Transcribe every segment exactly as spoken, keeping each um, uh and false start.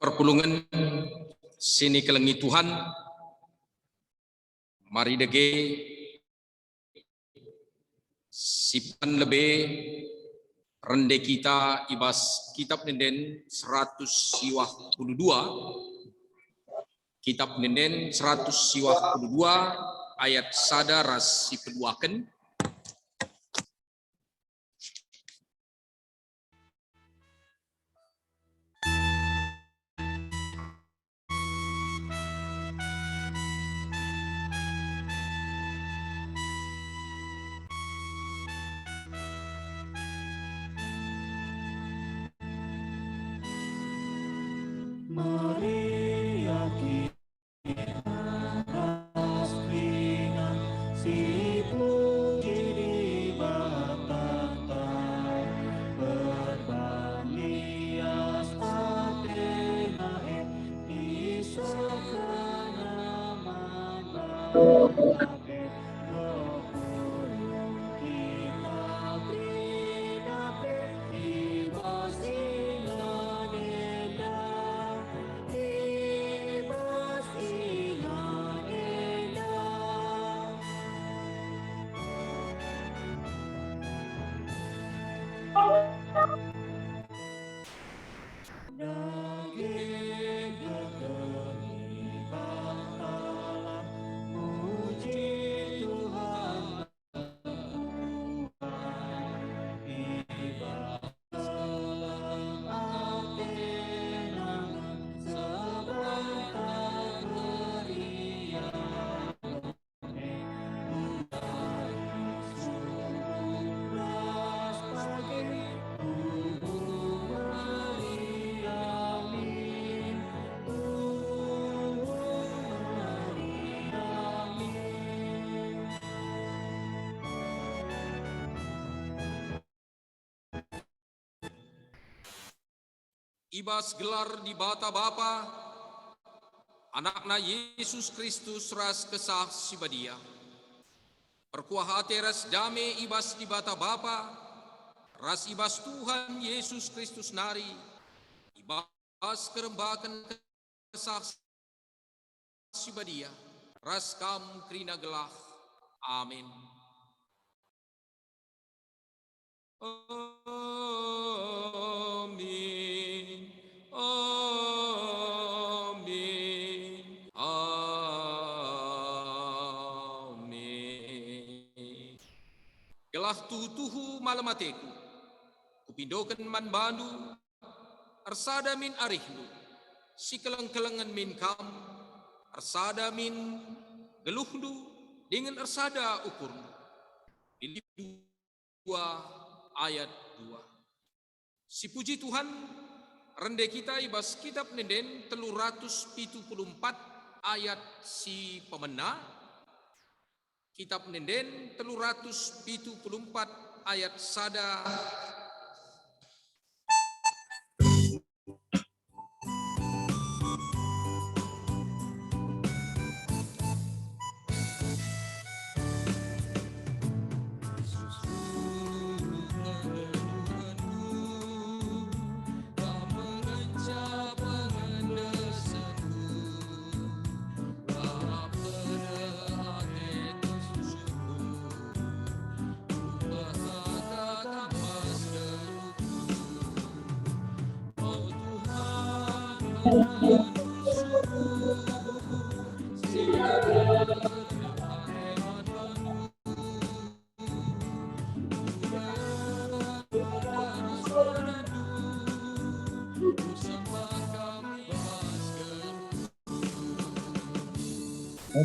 Perpulungen si nikelengi Tuhan, mari dage sipan lebe rende kita i bas Kitab Ende-enden seratus siwah puluh dua, Kitab Ende-enden seratus siwah puluh dua ayat sada ras si peduaken. Maria, I bas gelar Dibata Bapa, Anakna Jesus Kristus ras Kesah Si Badia, perkuah ate ras dame i bas Dibata Bapa ras i bas Tuhan Jesus Kristus nari, i bas kerembaken Kesah Si Badia, ras kam kerina gelah. Amin. Amin. Amin. Amin. Gelah tuhu-tuhu malem ateku, kupindoken man bandu, ersada min arihndu, sikeleng-kelengen min kam, ersada min geluhndu, dingen ersada ukurndu. Filipi dua ayat dua. Sipuji Tuhan, rende kita i bas Kitab Ende-enden telu ratus pitu puluh empat ayat si pemena, Kitab Ende-enden telu ratus pitu puluh empat ayat sada.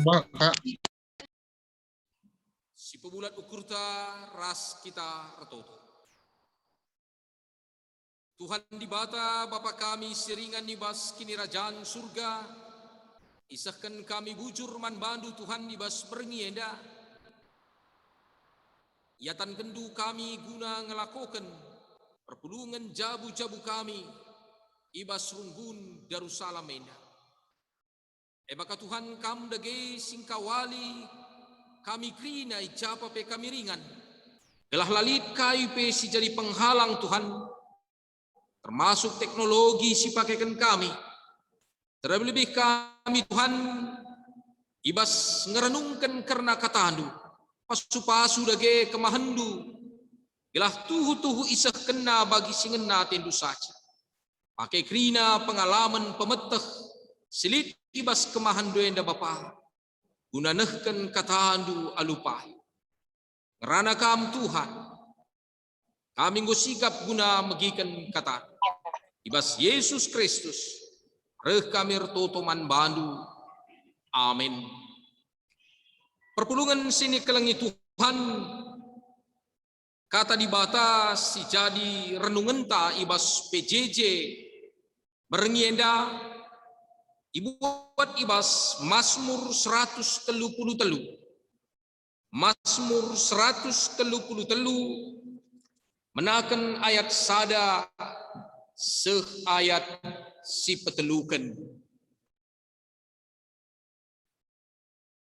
Maka si pebulat ukurta ras kita ertoto. Tuhan Dibata, Bapa kami si ringan i bas Kinirajan Surga, isehken kami bujur man bandu, Tuhan, i bas berngi enda. IatankenNdu kami guna ngelakoken perpulungen jabu-jabu kami i bas runggun Jerusalem enda. E maka Tuhan, Kam dage si engkawali kami kerina i ja pe kami ringan, gelah la lit kai pe si jadi penghalang, Tuhan, termasuk teknologi si pakeken kami, Terlebih-lebih kami, Tuhan, i bas ngerenungken kerna kataNdu, pasu-pasu dage kemahenNdu, gelah tuhu-tuhu isehkenna bagi si ngena ateNdu saja. Pake kerina pengalamen pemeteh si lit i bas kemahenNdu enda, Bapa, guna nehken kataNdu alu pahi. Ngerana Kam, Tuhan, kami enggo sikap guna megiken kataNdu. I bas Yesus Kristus reh kami ertoto man baNdu. Amin. Perpulungen si nikelengi Tuhan, Kata Dibata si jadi renungenta i bas P J J berngi enda ibuat i bas Masmur seratus telu puluh telu. Masmur seratus telu puluh telu, menaken ayat sada seh ayat si peteluken.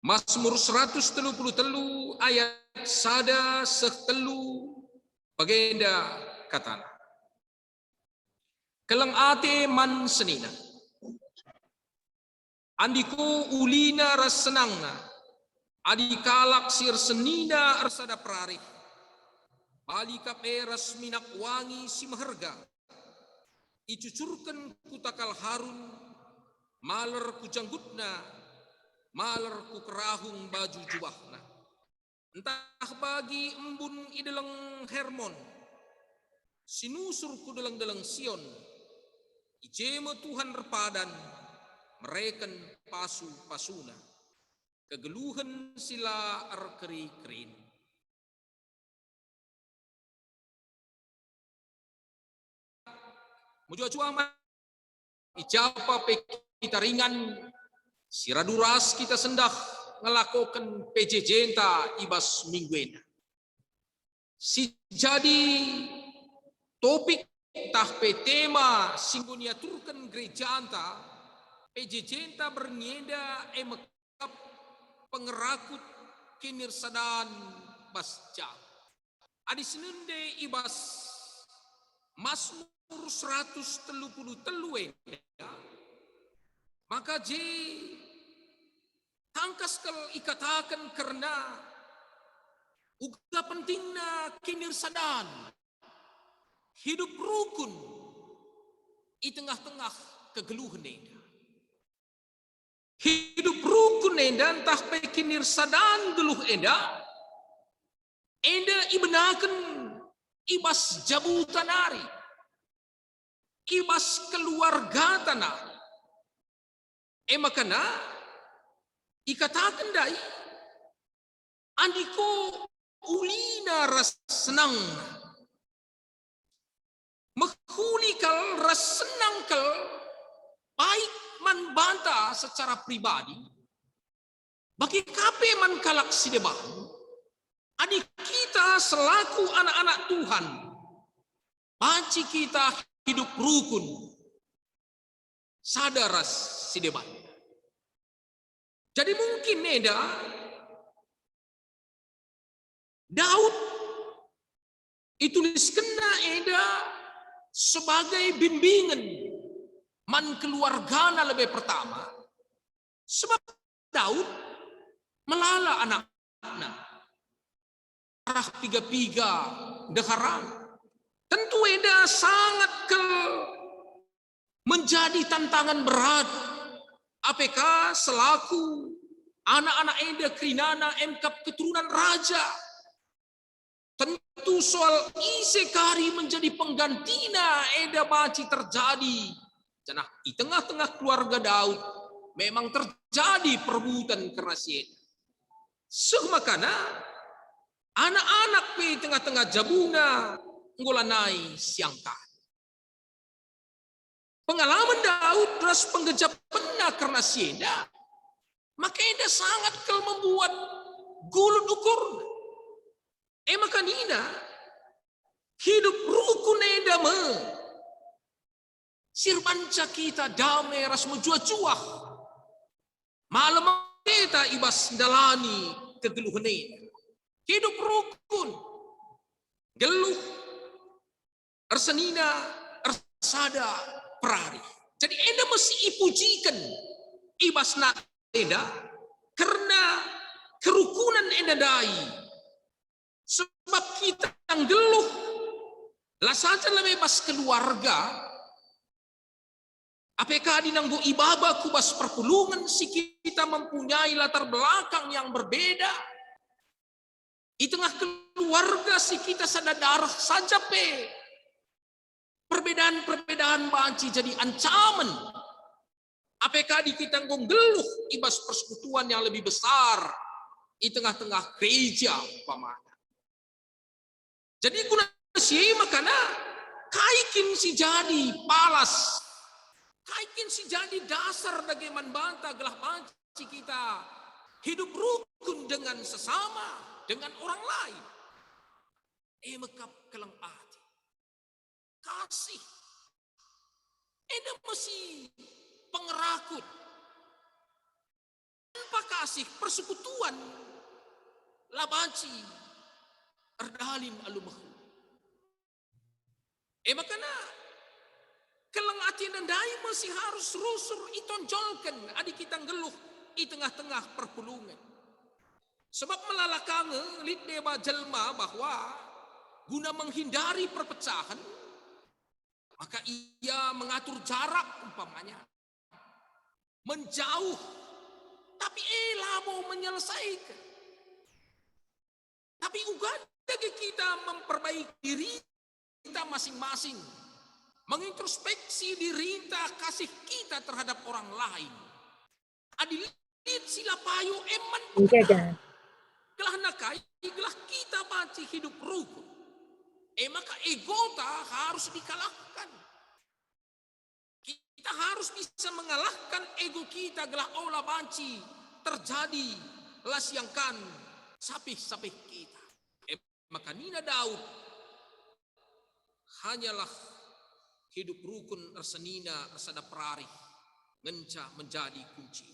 Masmur seratus telu puluh telu ayat sada seh telu, bagenda katana, "Keleng ate man senina. Andiko ulina ras senangna, adi kalak si ersenina ersada perarih, bali kap e ras minak wangi si meherga, icucurken ku takal Harun, maler ku janggutna, maler ku kerahung baju jubahna. Ntah bagi embun i deleng Hermon, si nusur ku deleng-deleng Sion, i je me Tuhan erpadan, mereken pasu-pasuna, kegeluhen si la erkeri-kerin." Mejuah-juah man i japa pe kita ringan, si radu ras kita sendah ngelakoken P J J-nta i bas minggu enda. Si jadi topik ntah pe tema si enggo niaturken gerejanta, P J J-nta berngi enda e me kap pengerakut kinirsadan bas jabu. Adi senende i bas Masmur seratus telu puluh telu enda, maka je tangkas kal ikataken kerna uga pentingna kinirsadan, hidup rukun i tengah-tengah kegeluhen enda. Hidup rukun enda ntah pe kinirsadan geluh enda, enda ibenaken i bas jabuta nari, i bas keluargata nari. E maka na ikataken ndai, andiko ulina ras senangna. Mehuli kal ras senang kal, baik man banta secara pribadi, bage ka pe man kalak si deban, adi kita selaku anak-anak Tuhan, banci kita hidup rukun sada ras si deban. Jadi mungkin enda Daud ituliskenna enda sebagai bimbingen man keluargana lebe pertama, sebab Daud melala anakna arah piga-piga ndeharana. Tentu enda sangat kal menjadi tantangan berat, apeka selaku anak-anak enda kerinana emkap keturunan raja. Tentu soal ise kari menjadi penggantina enda banci terjadi, janah i tengah-tengah keluarga Daud memang terjadi perebutan kerna si enda. Seh makana anak-anak pe i tengah-tengah jabuna enggo lanai siangkan. Pengalamen Daud ras penggejapenna kerna si enda, maka enda sangat kal membuat gulut ukurna. E maka nina, hidup rukun enda me si erbanca kita dame ras mejuah-juah, malem kita i bas ndalani kegeluhen enda. Hidup rukun, geluh, ersenina, ersada, perarih. Jadi enda me si ipujiken i bas nata enda kerna kerukunen enda ndai. Sebab kita nggeluh la saja lebe bas keluarga, ape kadi nanggo ibaba ku bas perpulungen si kita mempunyai latar belakang yang berbeda, i tengah keluarga si kita sada darah saja pe, perbedaan-perbedaan banci jadi ancamen. Ape kadi kita enggo nggeluh i bas persekutuan yang lebih besar i tengah-tengah gereja umpamana. Jadi guna si e makana kai kin si jadi palas, kai kin si jadi dasar dage man banta gelah banci kita hidup rukun dengan sesama, dengan orang lain. E mekap keleng ate. Kasih. Enda me si pengerakut. Tanpa kasih, persekutuan la banci erdalin alu mehu. E makana keleng ate enda ndai me si harus rusur itonjolken adi kita nggeluh i tengah-tengah perpulungen. Sebab melala ka nge lit deba jelma bahwa guna menghindari perpecahan, maka ia mengatur jarak umpamanya, menjauh, tapi e labo menyelesaikan. Tapi uga dage kita memperbaiki diri kita masing-masing, mengintrospeksi dirinta kasih kita terhadap orang lain. Adi lit si la payo emman Iya, pekena. Gelah nakai, gelah kita banci hidup rukun. E maka egota harus dikalahkan. Kita harus bisa mengalahkan ego kita gelah ola banci terjadi la siangkan sapih-sapih kita. E maka nina Daud, "Hanyalah hidup rukun ersenina ersada perarih ngenca menjadi kunci."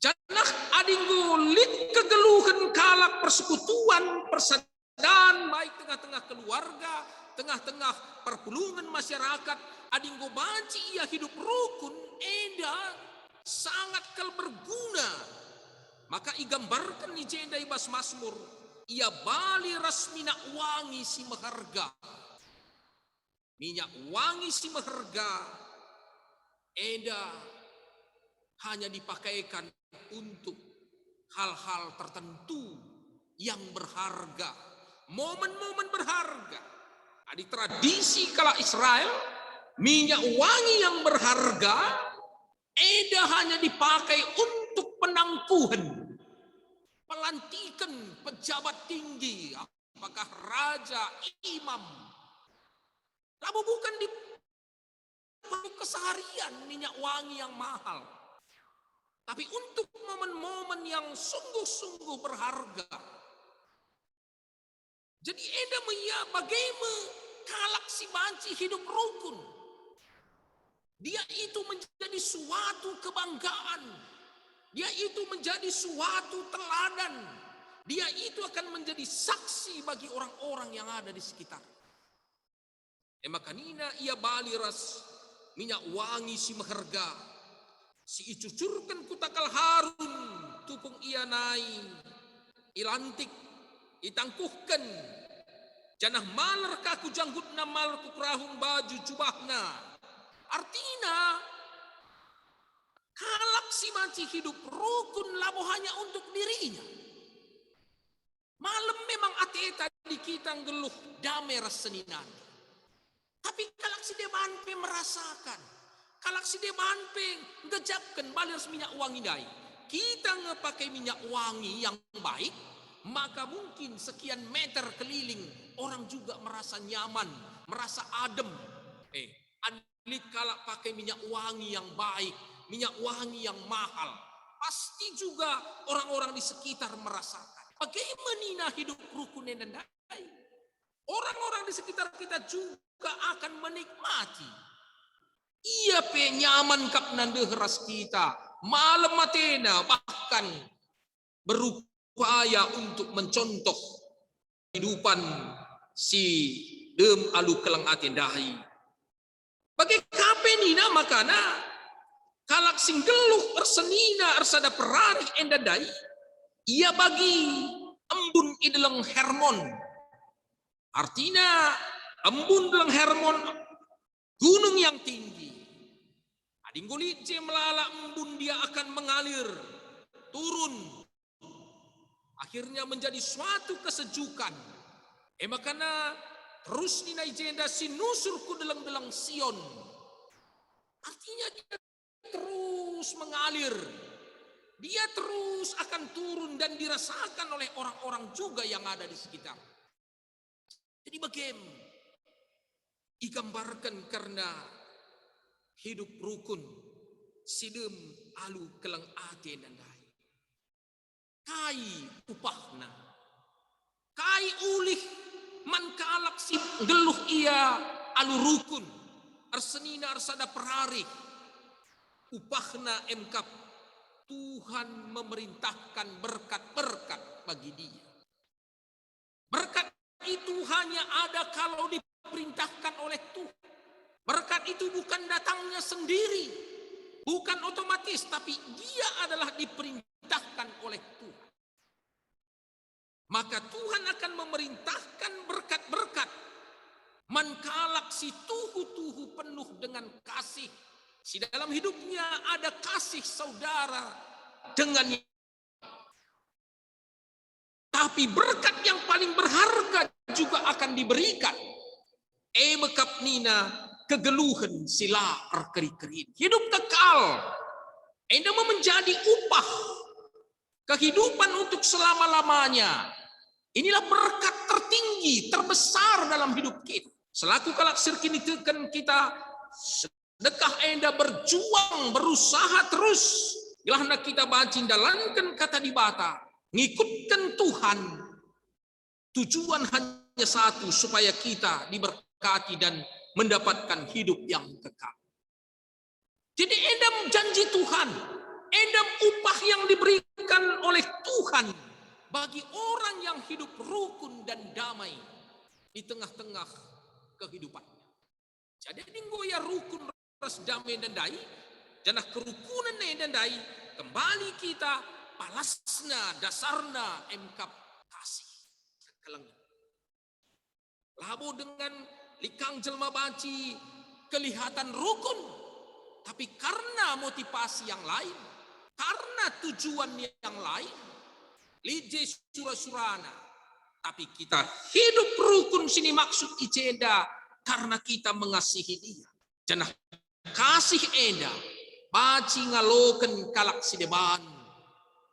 Janah adi enggo lit kegeluhen kalak persekutuan, persadan, baik tengah-tengah keluarga, tengah-tengah perpulungen masyarakat, adi enggo banci ia hidup rukun, enda sangat kal berguna. Maka igambarken i jenda i bas Masmur, ia bali ras minak wangi si meherga. Minyak wangi si meherga enda hanya dipakaikan untuk hal-hal tertentu yang berharga, momen-momen berharga. Adi tradisi kalak Israel, minyak wangi yang berharga enda hanya dipakai untuk penangkuhen, pelantiken pejabat tinggi, apakah raja, imam. Labo bukan di keseharian minyak wangi yang mahal, tapi untuk momen-momen yang sungguh-sungguh berharga. Jadi enda me ia bage me kalak si banci hidup rukun. Dia itu menjadi suatu kebanggaan. Dia itu menjadi suatu teladan. Dia itu akan menjadi saksi bagi orang-orang yang ada di sekitar. E maka nina ia bali ras minyak wangi si meherga, si icucurken ku takal Harun, tupung ia nai, ilantik, itangkuhken, janah maler ka ku janggutna, maler ku kerahung baju jubahna. Artina, kalak si banci hidup rukun labo hanya untuk dirinya. Malem memang ateta adi kita nggeluh dame ras seninanta. Tapi kalak si deban pe merasakan, kalak si deban pe nggejapken bali ras minyak wangi ndai. Kita nge pakai minyak wangi yang baik, maka mungkin sekian meter keliling orang juga merasa nyaman, merasa adem. Eh, adi lit kalak pakai minyak wangi yang baik, minyak wangi yang mahal, pasti juga orang-orang di sekitar merasakan. Bage me nina hidup rukun enda ndai? Orang-orang di sekitar kita juga akan menikmati. Ia pe nyaman kap nandeh ras kita, malem atena, bahkan berupaya untuk mencontoh kehidupan si dem alu keleng ate ndai. Bage kap pe nina makana kalak si nggeluh ersenina ersada perarih enda ndai, ia bagi embun i deleng Hermon. Artina embun deleng Hermon, gunung yang tinggi. Adi enggo lit je melala embun, dia akan mengalir turun. Akhirnya menjadi suatu kesejukan. E makana terus nina i jenda, "Si nusur ku deleng-deleng Sion." Artinya dia terus mengalir. Dia terus akan turun dan dirasakan oleh orang-orang juga yang ada di sekitar. Jadi bagem igambarken kerna hidup rukun si dem alu keleng ate ndai. Kai upahna? Kai ulih man kalak si nggeluh ia alu rukun, ersenina ersada perarih? Upahna emkap Tuhan memerintahkan berkat-berkat bagi dia. Berkat itu hanya ada kalau diperintahkan oleh Tuhan. Berkat itu bukan datangnya sendiri, bukan otomatis, tapi dia adalah diperintahkan oleh Tuhan. Maka Tuhan akan memerintahkan berkat-berkat man kalak si tuhu-tuhu penuh dengan kasih, si dalam hidupnya ada kasih saudara dengan Tapi berkat yang paling berharga juga akan diberikan. E mekap nina, kegeluhen si la erkeri-kerin. Hidup kekal. Enda me menjadi upah kehidupan untuk selama-lamanya. Inilah berkat tertinggi, terbesar dalam hidup kita. Selaku kalak si erkiniteken, kita sedekah enda berjuang, berusaha terus, gelahna kita banci ndalanken Kata Dibata, ngikutken Tuhan. Tujuan hanya satu, supaya kita diberkati dan mendapatkan hidup yang kekal. Jadi, enda janji Tuhan, enda upah yang diberikan oleh Tuhan bagi orang yang hidup rukun dan damai di tengah-tengah kehidupannya. Jadi, enggo ia rukun ras damai enda ndai, janah kerukunen enda ndai, kembali kita, palasna, dasarna emkap kasih. Kelengen. Labo dengan lit kang jelma banci kelihatan rukun, tapi karena motivasi yang lain, karena tujuan yang lain, lit je sura-surana. Tapi kita hidup rukun si nimaksud i jenda karena kita mengasihi Dia. Janah kasih enda banci ngaloken kalak si deban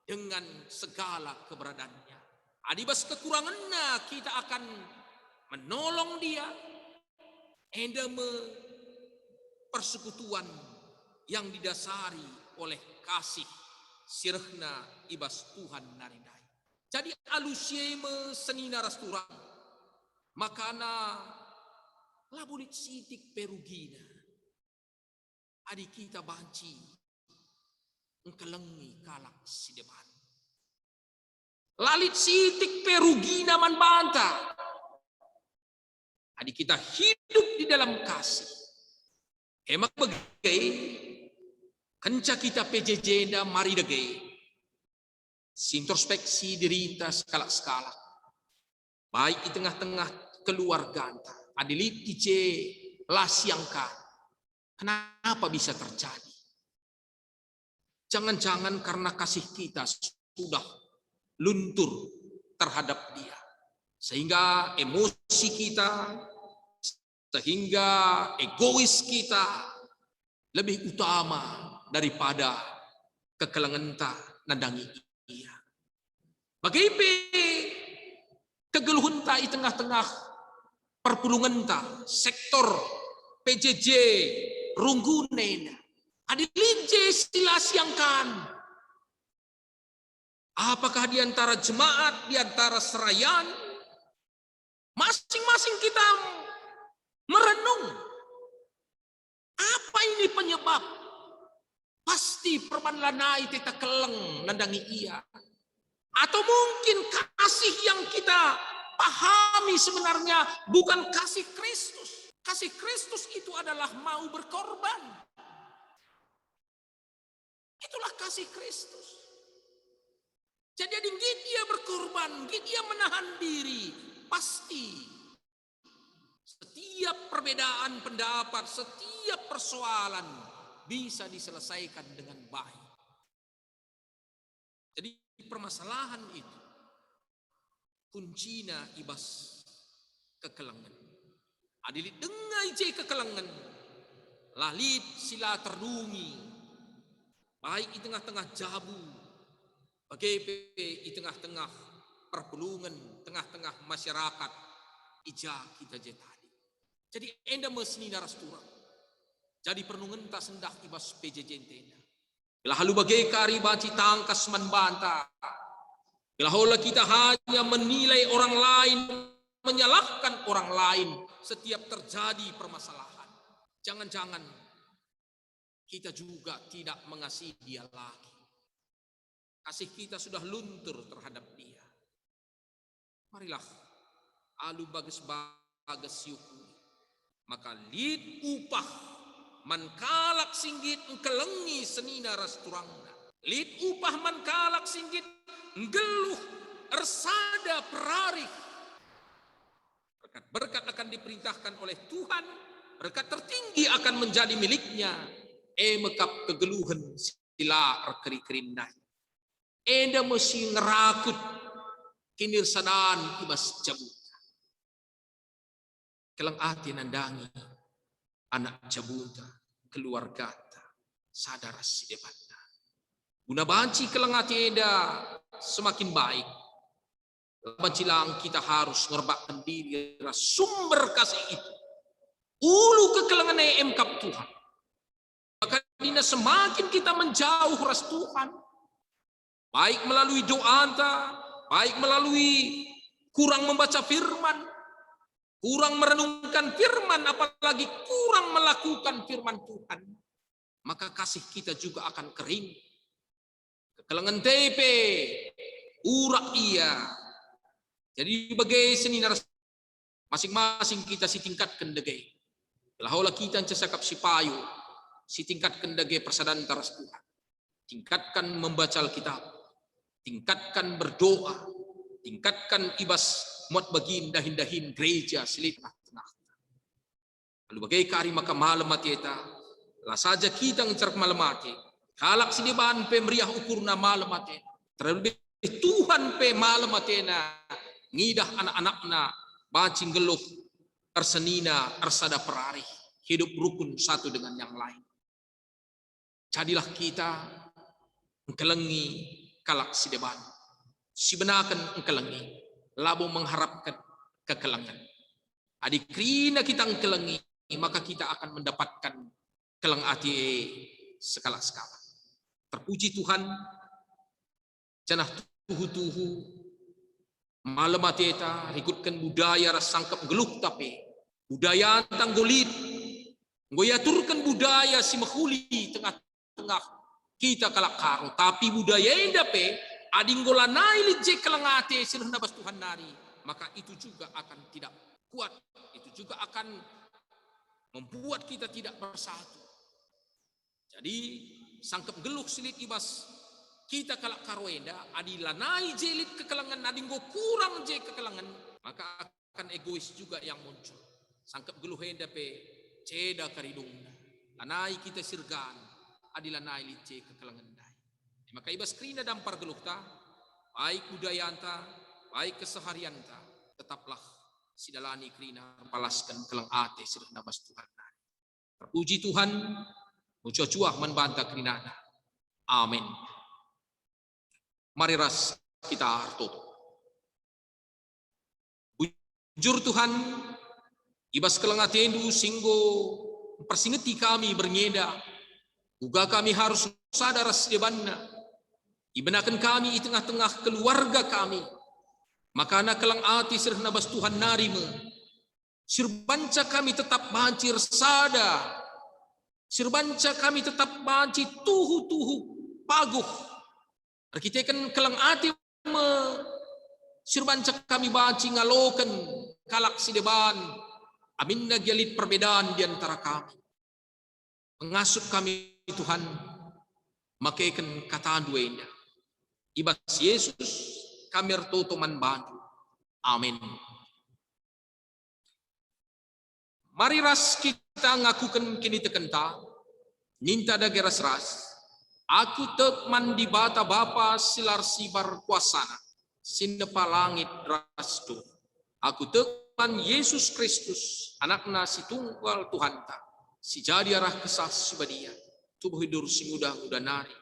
dengan segala keberadaannya. Adi bas kekurangenna kita akan menolong dia, enda me persekutuan yang didasari oleh kasih si rehna i bas Tuhan nari ndai. Jadi alu si e me senina ras turang, makana labo lit sitik pe rugina. Adi kita banci engkelengi kalak si deban, la lit sitik pe rugina man banta. Adi kita hidup di dalam kasih, emang bage, kenca kita P J J enda mari dage, si introspeksi dirinta sekalak-sekalak, baik i tengah-tengah keluarganta. Adi lit i je la siangkan, kenapa bisa terjadi? Jangan-jangan karena kasih kita sudah luntur terhadap Dia, sehingga emosi kita, sehingga egois kita lebih utama daripada kekelengenta nandangi Ia. Bage pe kegeluhenta i tengah-tengah perpulungenta, sektor, P J J, rungguna enda. Adi lit je si la siangkan, apakah di antara jemaat, di antara serayan, masing-masing kita merenung, apa ini penyebab? Pasti perban lanai teta keleng nandangi Ia. Atau mungkin kasih yang kita pahami sebenarnya bukan kasih Kristus. Kasih Kristus itu adalah mau berkorban. Itulah kasih Kristus. Jadi, adi nggit ia berkorban, nggit ia menahan diri, pasti setiap perbedaan pendapat, setiap persoalan bisa diselesaikan dengan baik. Jadi, permasalahan itu kuncina i bas kekelengen. Adi lit denga i je kekelengen, la lit si la terdungi, baik i tengah-tengah jabu, bage pe i tengah-tengah perpulungen, tengah-tengah masyarakat, i ja kita je tadi. Jadi, enda me senina ras turang. Jadi, perenungenta sendah i bas P J J N T enda. Gelah alu bage kari banci tangkas man banta. Gelah ola kita hanya menilai orang lain, menyalahkan orang lain setiap terjadi permasalahan. Jangan-jangan kita juga tidak mengasihi dia lagi. Kasih kita sudah luntur terhadap dia. Marilah, alu bages-bages siukuri. Maka lit upah man kalak si nggit engkelengi senina ras turangna. Lit upah man kalak si nggit nggeluh ersada perarih. Berkat-berkat akan diperintahkan oleh Tuhan, berkat tertinggi akan menjadi miliknya, e me kap kegeluhen si la erkeri-kerin ndai. Enda me si ngerakut kinirsadan i bas jabunta. Keleng ate nandangi anak jabunta, keluargata, sada ras si debanna. Guna banci keleng ate enda semakin baik, banci lang kita harus ngerbakken diri ras sumber kasih itu. Ulu kekelengen e emkap Tuhan. Maka dina semakin kita menjauh ras Tuhan, baik melalui doanta, baik melalui kurang membaca firman, kurang merenungkan firman, apalagi kurang melakukan firman Tuhan, maka kasih kita juga akan kering. Kekelengen e pe urak ia. Jadi bage senina ras masing-masing kita sitingkatken dage. Gelah ola kita nca siakap si payo, sitingkatken dage persadanta ras Tuhan. Tingkatkan membaca Alkitab, tingkatkan berdoa, tingkatkan i bas muat bagin dahin-dahin gereja si lit tengah-tengah. Alu bage kari maka malem ateta, la saja kita ngenca malem ate, kalak si deban pe meriah ukurna malem atena. Terlebih Tuhan pe malem atena ngidah anak-anakna banci nggeluh ersenina, ersada perarih, hidup rukun satu dengan yang lain. Jadilah kita engkelengi kalak si deban, sibenaken engkelengi, labo mengharapken kekelengen. Adi kerina kita engkelengi, maka kita akan mendapatkan keleng ate e sekalak-sekalak. Terpuji Tuhan, janah tuhu-tuhu malem ateta rikutken budaya ras sangkep nggeluhta pe. Budayanta enggo lit, enggo iaturken budaya si mehuli tengah-tengah kita kalak Karo. Tapi budaya enda pe, adi enggo lanai lit je keleng ate si rehna bas Tuhan nari, maka itu juga akan tidak kuat, itu juga akan membuat kita tidak bersatu. Jadi, sangkep nggeluh si lit i bas kita kalak Karo enda, adi lanai je lit kekelengen, adi enggo kurang je kekelengen, maka akan egois juga yang muncul. Sangkep nggeluh enda pe ceda kari dungna. Lanai kita si ergan, adi lanai lit je kekelengen ndai. E maka i bas kerina dampar geluhta, baik budayanta, baik keseharianta, tetaplah sidalani kerina erpalasken keleng ate si rehna bas Tuhan nari. Terpuji Tuhan, mejuah-juah man banta kerinana. Amin. Mari ras kita ertoto. Bujur Tuhan, i bas keleng ateNdu si enggo mpersingeti kami berngi enda, uga kami harus sada ras debanna. Ibenaken kami i tengah-tengah keluarga kami. Makana keleng ate si rehna bas Tuhan nari me si erbanca kami tetap banci ersada, si erbanca kami tetap banci tuhu-tuhu paguh. Erkiteken keleng ate me si erbanca kami banci ngaloken kalak si deban, Aminna gia lit perbedaan di antara kami, pengasup kami, Tuhan, makeken kataNdu enda. I bas Yesus kami ertoto man baNdu. Amin. Mari ras kita ngakuken kinitekenta, ninta dage ras-ras, "Aku tek man Dibata Bapa si la ersibar kuasaNa, si nepa langit ras doni. Aku tek man Yesus Kristus, AnakNa si tunggal Tuhanta, si jadi arah Kesah Si Badia, tubuh idur si nguda-nguda nari,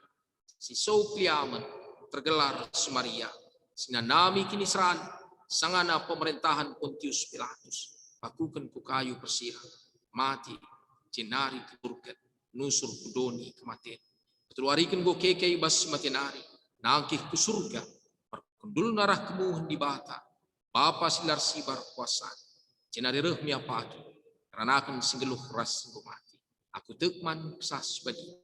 si sop liamen, tergelar si Maria, si nanami kiniseran, sangana pemerentahen Pontius Pilatus, pakuken ku kayu persilang, mati, jenari kuturken, nusur ku doni kematen. Peteluariken enggo keke i bas si mate nari, nangkih ku Surga, perkundulna arah kemuhen Dibata, Bapa si la ersibar kuasaNa, jenari reh me ia patuh, ngeranaken si nggeluh ras si enggo mati. Aku tek man Kesah Si Badia,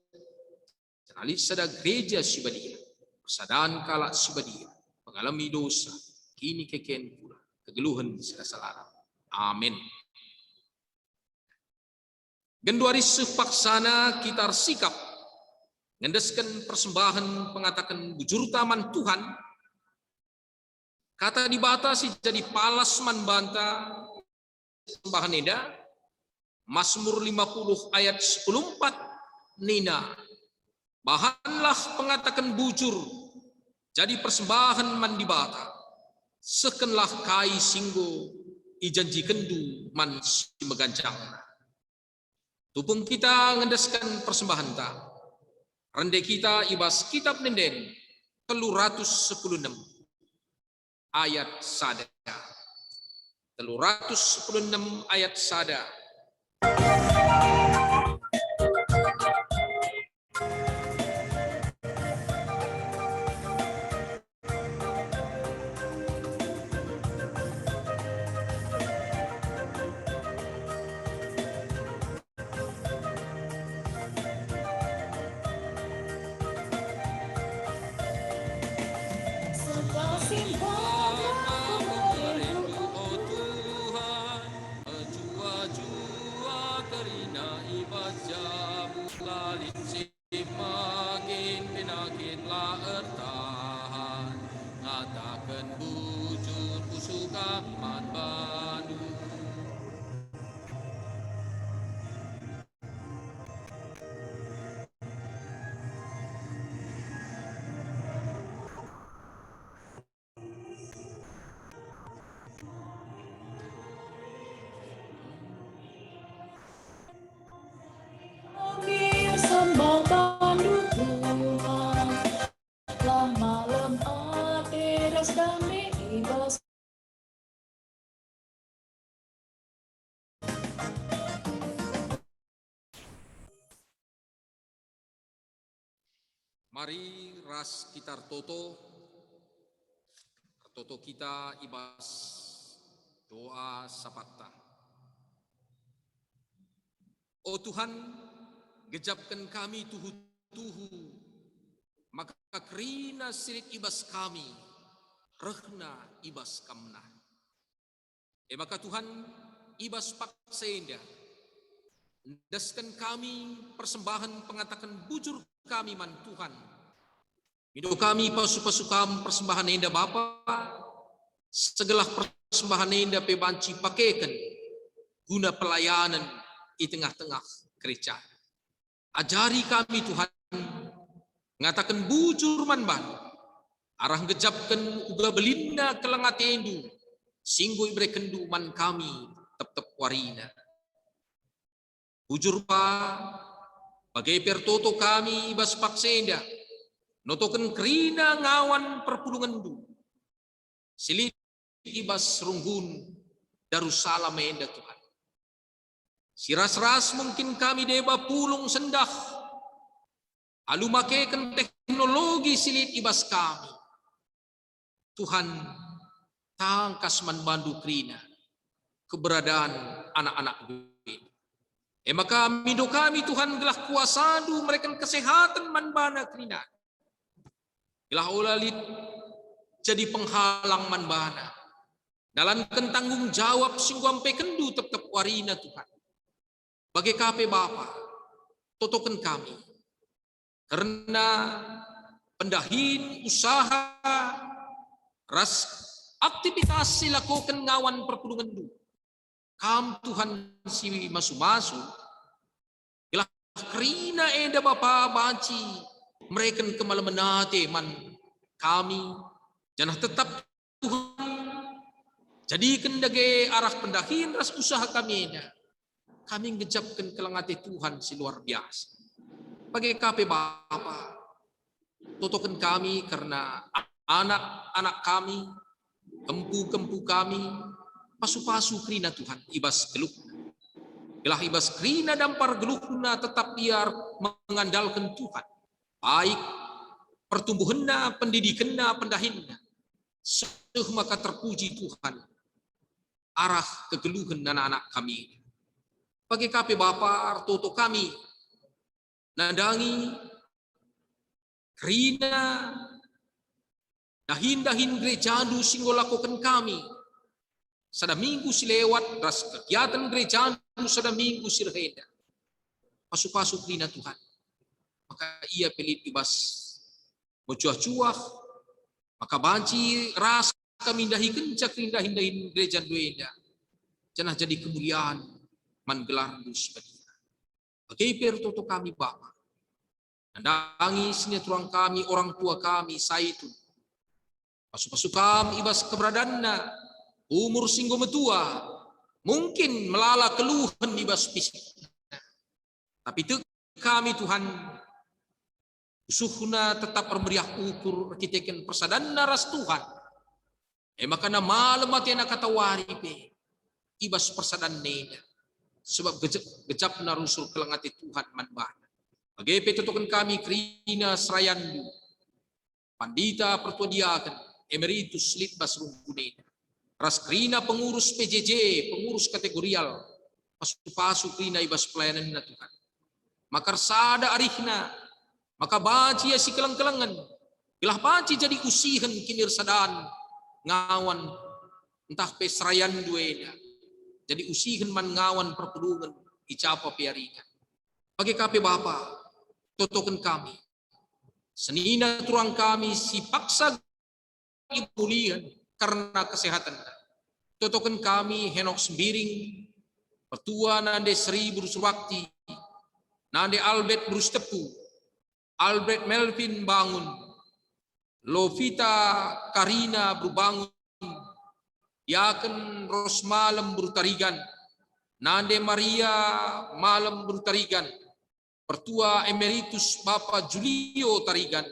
janah lit sada Gereja Si Badia, persadan kalak si badia, pengalemi dosa, kinikeken kula, kegeluhen si rasa lalap. Amin." Genduari seh paksana kita ersikap ngendesken persembahen pengataken bujurta man Tuhan. Kata Dibata si jadi palas man banta persembahen enda, Masmur lima puluh ayat sepuluh empat nina, "Bahanlah pengataken bujur jadi persembahen man Dibata, sehkenlah kai si enggo ijanjikenndu man si meganjangna." Tupung kita ngendesken persembahenta, rende kita i bas Kitab Ende-enden telu ratus sepuluh enem ayat sada. Telu ratus sepuluh enem ayat sada. Sembah-sembah kepada Tuhan, jua-jua kerina i bas jabu lalin si magin, penakin la ertahan, ngataken bujur kusukap man bandu. Kami sembah bandu Tuhan, lam malem ate ras dame i bas. Mari ras kita ertoto, ertoto kita i bas doa sapatta. O Tuhan, gejapken kami tuhu-tuhu, maka kerina si lit i bas kami rehna i bas Kam nari. E maka Tuhan, i bas paksa enda, endesken kami persembahen pengataken bujur kami man Tuhan. Mindo kami pasu-pasu Kam persembahen enda, Bapa, segelah persembahen enda pe banci pakeken guna pelayanen i tengah-tengah gereja. Ajari kami, Tuhan, ngataken bujur man bandu, arah ngejapken uga belinna keleng atendu, si enggo iberekenndu man kami tep-tep warina. Bujur pa, bage pe ertoto kami i bas paksa enda, notoken kerina ngawan perpulungenndu, si lit i bas runggun Darusalam enda, Tuhan. Si ras-ras mungkin kami deba pulung sendah alu makeken teknologi si lit i bas kami. Tuhan, tangkas man bandu kerina keberadaan anak-anakndu. E maka mindo kami, Tuhan, gelah kuasandu mereken kesehaten man bana kerina. Gelah ola lit jadi penghalang man bana ndalanken tanggung jawab si enggo ampekenndu tep-tep warina Tuhan. Bage ka pe Bapa, totoken kami kerna pendahin usaha ras aktivitas si lakoken ngawan perpulungenndu. Kam Tuhan si masu-masu, gelah kerina enda Bapa banci mereken kemalemen ate man kami, janah tetap Tuhan, jadiken dage arah pendahin ras usaha kami enda. Kami ngejapken keleng ate Tuhan si luar biasa. Bage ka pe Bapa, totoken kami kerna anak-anak kami, kempu-kempu kami, pasu-pasu kerina Tuhan i bas geluhna. Gelah i bas kerina dampar geluhna tetap ia mengandalken Tuhan, baik pertumbuhenna, pendidikenna, pendahinna, seh maka terpuji Tuhan arah kegeluhen anak-anak kami. Bage ka pe Bapa, ertoto kami nandangi kerina dahin-dahin gerejandu si enggo lakoken kami sada minggu si lewat ras kegiatan gerejandu sada minggu si reh enda. Pasu-pasu kerina Tuhan, maka ia pe lit i bas mejuah-juah, maka banci ras kami ndahikenca kerindahin-dahin gerejandu enda, janah jadi kemulian man gelarndu si badia. Bage pe ertoto kami Bapa, nandangi siniaturang kami, orang tua kami, Saitun. Pasu-pasu Kam i bas keberadanna, umur si enggo metua, mungkin melala keluhen i bas fisikna. Tapi tek kami, Tuhan, pusuhna tetap ermeriah ukur erkiteken persadanna ras Tuhan. E maka malem atena katawari pe i bas persadan enda, sebab gejep-, gejapna rusur keleng ate Tuhan man bana. Bage pe totoken kami kerina serayandu, Pandita Pertua Diaken Emeritus lit bas runggun enda, ras kerina pengurus P J J, pengurus kategorial, pasu-pasu kerina i bas pelayanenna Tuhan. Maka ersada arihna, maka banci ia sikeleng-kelengen, gelah banci jadi usihen kinirsadan ngawan ntah pe serayandu enda, jadi usihen man ngawan perpulungen i japa pe arihna. Bage ka pe Bapa, totoken kami, senina turang kami si paksa ibulihen kerna kesehatenna. Totoken kami Henok Sembiring, Pertua Nande Seri Beru Surbakti, Nande Albert Beru Sitepu, Albert Melvin Bangun, Lovita Karina Beru Bangun, Diaken Rosmalem Beru Tarigan, Nande Maria Malem Beru Tarigan, Pertua Emeritus Bapa Julio Tarigan,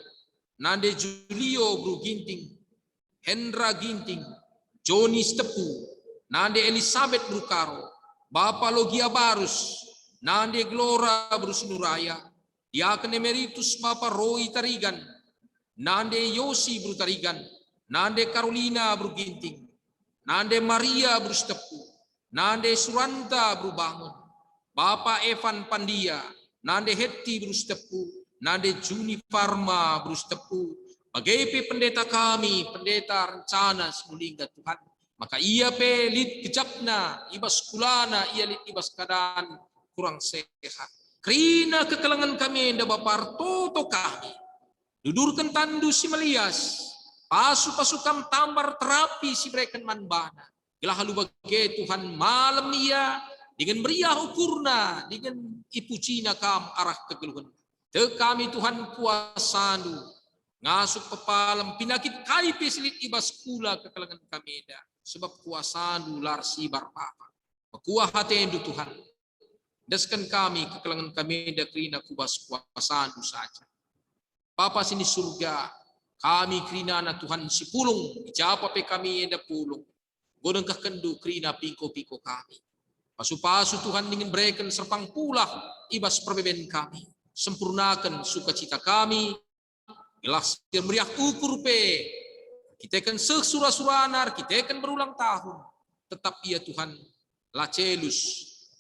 Nande Julio Beru Ginting, Hendra Ginting, Joni Sitepu, Nande Elisabet Beru Karo, Bapa Logia Barus, Nande Gelora Beru Sinuraya, Diaken Emeritus Bapa Roy Tarigan, Nande Yosi Beru Tarigan, Nande Karolina Beru Ginting, Nande Maria Beru Sitepu, Nande Suranta Beru Bangun, Bapa Evan Pandia, Nande Hetti Beru Sitepu, Nande Juni Farma Beru Sitepu, bage pe pendeta kami, pendeta rencana si enggo lingga Tuhan, maka ia pe lit gejapna, i bas sekolana ia lit i bas keadaan kurang sehat. Kerina kekelengen kami enda Bapa, ertoto kami. Dudurken tanNdu si melias, pasu-pasu Kam tambar terapi si ibereken man bana. Gelah alu bage Tuhan malem ia, dingen meriah ukurna, dingen ipujina Kam arah kegeluhen. Tek kami Tuhan kuasaNdu, ngasup pepalem pinakit kai pe si lit i bas kula kekelengen kami enda, sebab kuasaNdu la ersibar Bapa. Mekuah ateNdu Tuhan, endesken kami kekelengen kami enda kerina ku bas kuasaNdu saja. Bapa si ni Surga, kami kerinana Tuhan si pulung, i japa pe kami enda pulung, enggo nengkehkenNdu kerina pingko-pingko kami. Pasu-pasu Tuhan dingen bereken serpang pulah i bas perbeben kami. Sempurnaken sukacita kami, gelah si meriah ukur pe, erkiteken seh sura-surana, erkiteken berulang tahun, tetap ia Tuhan la celus,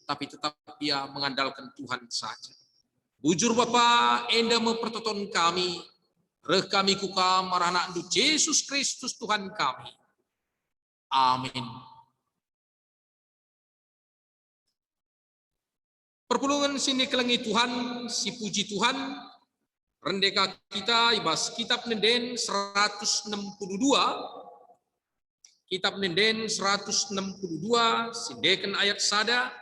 tapi tetap ia mengandalken Tuhan saja. Bujur Bapa, enda me pertoton kami, reh kami ku Kam arah AnakNdu Jesus Kristus Tuhan kami. Amin. Perpulungen si nikelengi Tuhan, si puji Tuhan, rende ka kita i bas Kitab Nenden seratus enam puluh dua, Kitab Nenden seratus enam puluh dua, sindeken ayat sada.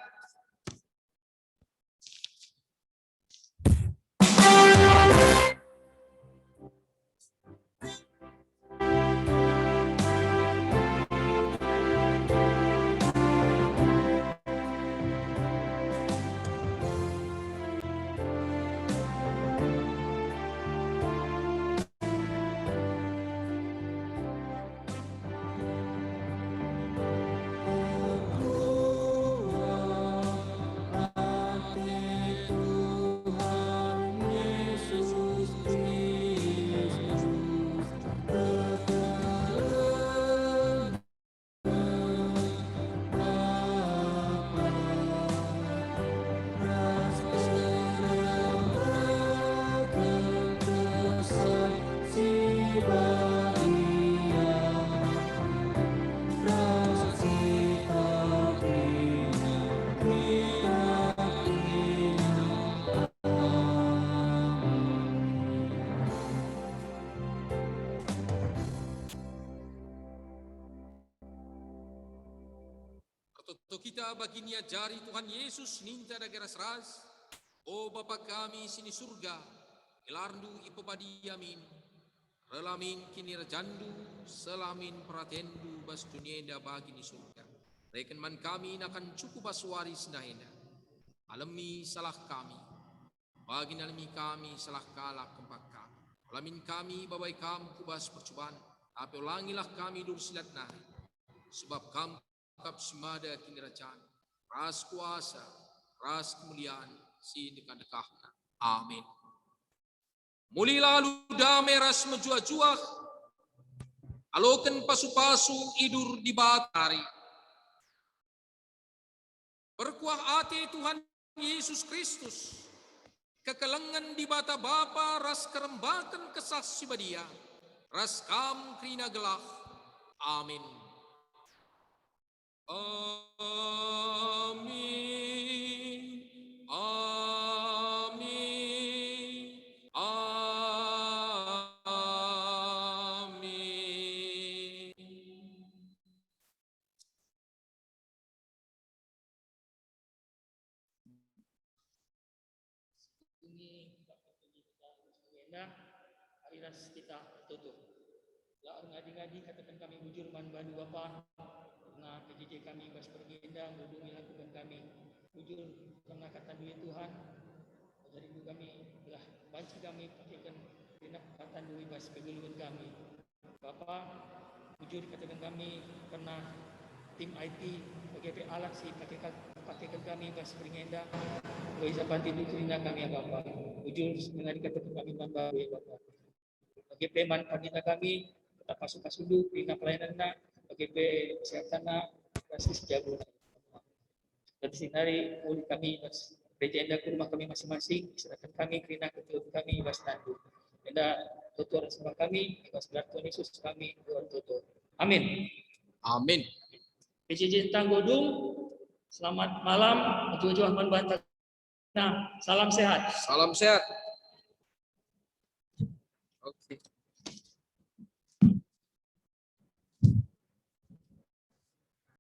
Ertoto kita bagi niajari Tuhan Yesus, ninta dage ras-ras, "O Bapa kami si ni Surga, gelarNdu ipebadia min, reh min kinirajanNdu, seh min peratenNdu bas doni enda bagi ni Surga. Reken man kami nakan cukup bas wari si ndah enda. Alemi salah kami, bagi nalemi kami salah kalak kempak kami. Ola min kami babai Kam ku bas percuban, tapi olangilah kami duri si lat nari. Sebab Kam kap si mada kinirajan, ras kuasa, ras kemulian si ndekah-ndekahna. Amin." Mulilah alu dame ras mejuah-juah, aloken pasu-pasu idur Dibata nari. Perkuah ate Tuhan Yesus Kristus, kekelengen Dibata Bapa ras kerembaken Kesah Si Badia, ras kam kerina gelah. Amin. Amin. Amin. Amin. Enda, mari ras kita tutup. La erngadi-ngadi kataken kami bujur man bandu Bapa, kerna P J J kami bas berngi enda, enggo dung ilakuken kami bujur kerna katandu ya Tuhan. Ajari kami, gelah banci kami pakeken genep katandu i bas kegeluhen kami. Bapa, bujur kataken kami kerna tim I T, bage pe alat si pake ka-, pakeken kami bas berngi enda, enggo ijabatindu kerina kami ya Bapa. Bujur sebenari kataken kami man bandu ya Bapa. Bage pe man pandita kami, tetap pasu-pasundu kerina pelayananna, bage pe kesehatanna, ras si jago. Dan sinari uli kami bas gereja enda ku rumah kami masing-masing, serahken kami kerina kegeluhen kami bas tandu. Enda tutur sembah kami, bas gelar Tuhan Yesus kami berdoa tutur. Amin. Amin. P J J tanggo dung, selamat malam, mejuah-juah man banta. Nah, salam sehat. Salam sehat. Oke.